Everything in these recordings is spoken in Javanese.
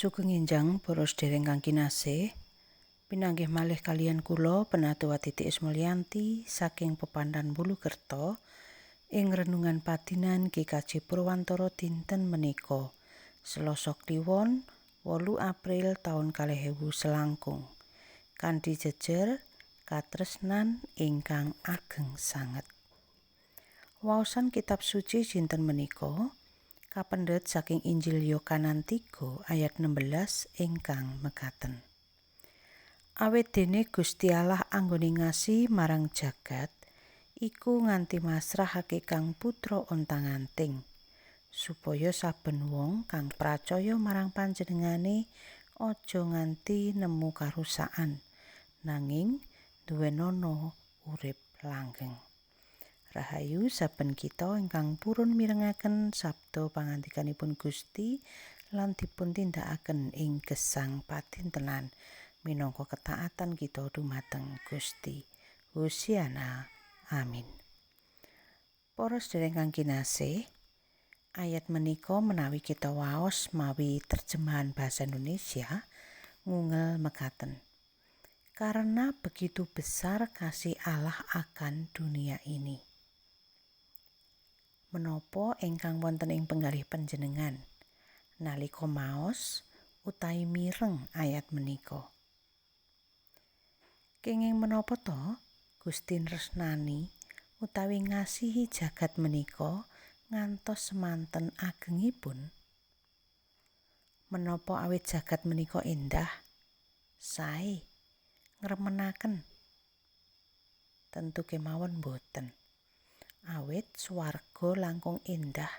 Sugeng enjang para sedherek kang kinasih. Pinanggih malih kaliyan kula Penatua Titi Ismulyanti saking Pepandan Bulukerto ing renungan padinan GKJ Purwantara dinten menika Selasa Kliwon 8 April taun 2000 selangkung. Kanthi jejer katresnan ingkang ageng sanget. Waosan kitab suci dinten menika kapendhet saking Injil Yohanan 3 ayat 16 ingkang mekaten. Awit dene Gusti Allah anggone ngasihi marang jagat iku nganti masrahake Kang Putra ontang-anting, supaya saben wong kang pracaya marang panjenengane aja nganti nemu karusakan, nanging duwenono urip langgeng. Rahayu saben kita ingkang purun mirengaken sabda pangandikanipun Gusti lan dipun tindakaken ing gesang padintenan minangka ketaatan kita dumateng Gusti. Hosiana. Amin. Para sedherek kang kinasih, ayat menika menawi kita waos mawi terjemahan bahasa Indonesia ngungel mekaten. Karena begitu besar kasih Allah akan dunia ini. Menapa ingkang wonten ing penggalih panjenengan nalika maos utawi mireng ayat menika? Kenging menapa to Gusti nresnani utawi ngasihi jagat menika ngantos semanten agengipun? Menapa awit jagat menika endah, sae, ngremenaken? Tentu kemawon boten. Awit swarga langkung endah,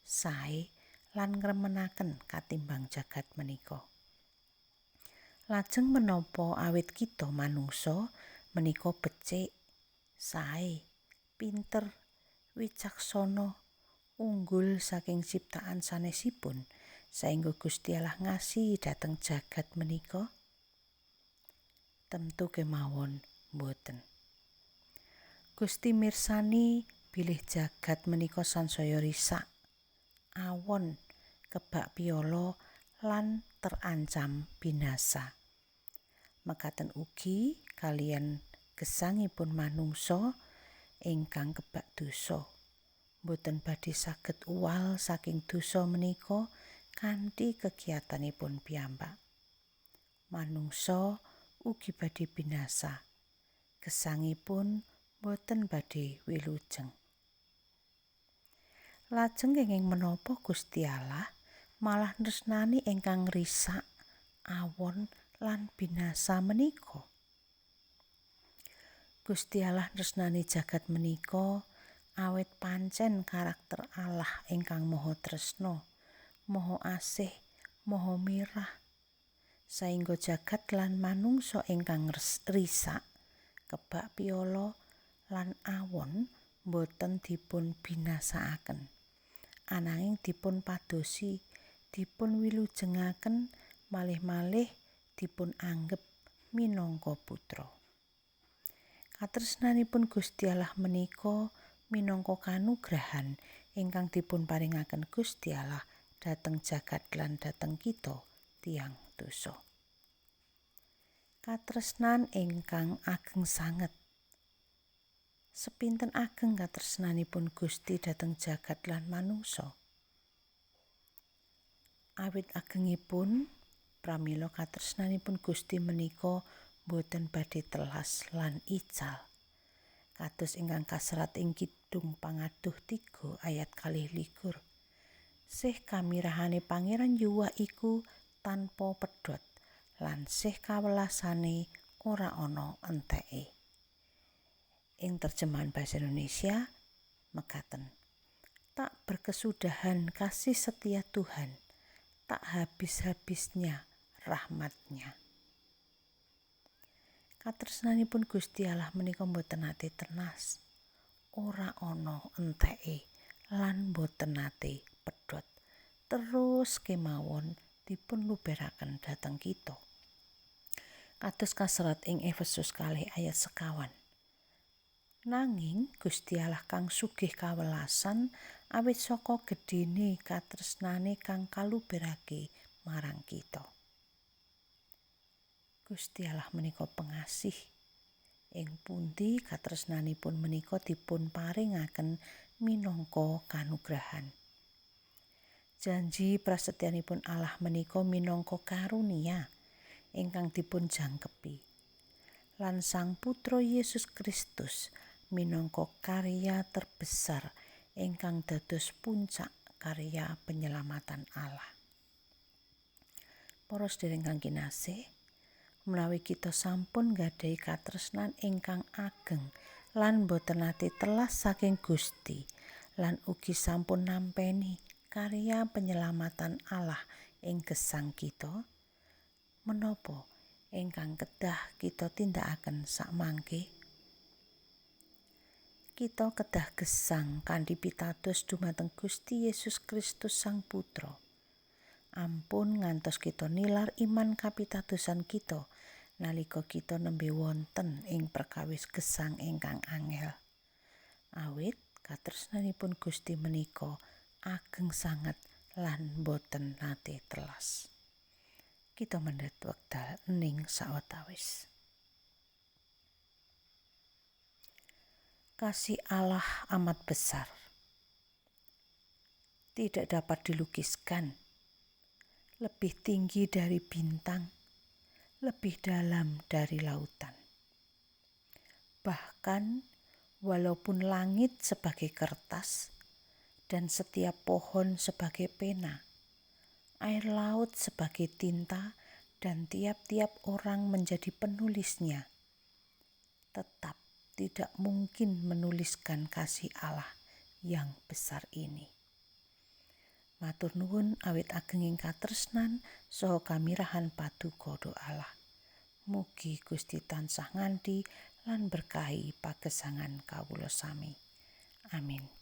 sae lan ngremenaken katimbang jagat menika. Lajeng menapa awit kita manungsa menika becik, sae, pinter, wicaksana, unggul saking ciptaan sanesipun saengga Gusti Allah ngasihi dhateng jagat menika? Tentu kemawon boten. Gusti mirsani bilih jagat menika sansaya risak, awon, kebak piala lan terancam binasa. Mekaten ugi kaliyan gesangipun manungsa ingkang kebak dosa. Boten badhe saged uwal saking dosa menika kanthi kegiatanipun piyambak. Manungsa ugi badhe binasa. Gesangipun boten badhe wilujeng. Lajeng kenging menapa Gusti Allah malah nresnani ingkang risak, awon lan binasa menika? Gusti Allah nresnani jagat menika awit pancen karakter Allah ingkang maha tresna, maha asih, maha mirah. Saengga jagat lan manungsa ingkang risak, kebak piala lan awon boten dipun binasakaken. Ananging dipun padosi, dipun wilujengaken, malih-malih dipun anggep minangka putra. Katresnanipun Gusti Allah menika minangka kanugrahan ingkang dipun paringaken Gusti Allah dhateng jagat lan dhateng kita tiyang dosa. Katresnan ingkang ageng sanget. Sepinten ageng katresnanipun Gusti dhateng jagat lan manungsa? Awit agengipun, pramila katresnanipun Gusti menika boten badhe telas lan ical. Kados ingkang kaserat ing Kidung Pangaduh 3 ayat 22. Sih kamirahane Pangeran Yuwah iku tanpa pedhot lan sih kawelasane ora ana enteke. Ing terjemahan bahasa Indonesia mekaten. Tak berkesudahan kasih setia Tuhan, tak habis-habisnya rahmatnya. Katresnanipun Gusti Allah menika boten nate tenas, ora ana enteke lan boten nate pedhot. Terus kemawon dipun luberaken dhateng kita. Kados kaserat ing Efesus 2 ayat 5. Nanging Gusti Allah kang sugih kawelasan awit saka gedhene katresnane kang kaluberake marang kita. Gusti Allah menika pengasih. Ing pundi katresnanipun menika dipun paringaken minangka kanugrahan. Janji prasetyanipun Allah menika minangka karunia ingkang dipun jangkepi. Lan Sang Putra Yesus Kristus minangka karya terbesar ingkang dados puncak karya penyelamatan Allah. Para sedherek ingkang kinasih, menawi kita sampun nggadahi katresnan ingkang ageng lan boten nate telas saking Gusti lan ugi sampun nampeni karya penyelamatan Allah ing gesang kita, menapa ingkang kedah kita tindakaken sakmangke? Kita kedah gesang kanthi pitados dumateng Gusti Yesus Kristus Sang Putra. Ampun ngantos kita nilar iman kapitadosan kita nalika kita nembe wonten ing perkawis gesang ingkang angel. Awit katresnanipun Gusti menika ageng sanget lan boten nate telas. Kita mendhet wekdal ening sawetawis. Kasih Allah amat besar, tidak dapat dilukiskan, lebih tinggi dari bintang, lebih dalam dari lautan. Bahkan walaupun langit sebagai kertas dan setiap pohon sebagai pena, air laut sebagai tinta dan tiap-tiap orang menjadi penulisnya, tetap tidak mungkin menuliskan kasih Allah yang besar ini. Matur nuwun awit agenging katresnan saha kamirahan paduka Allah. Mugi Gusti tansah nganti lan berkahi pagesangan kawula sami. Amin.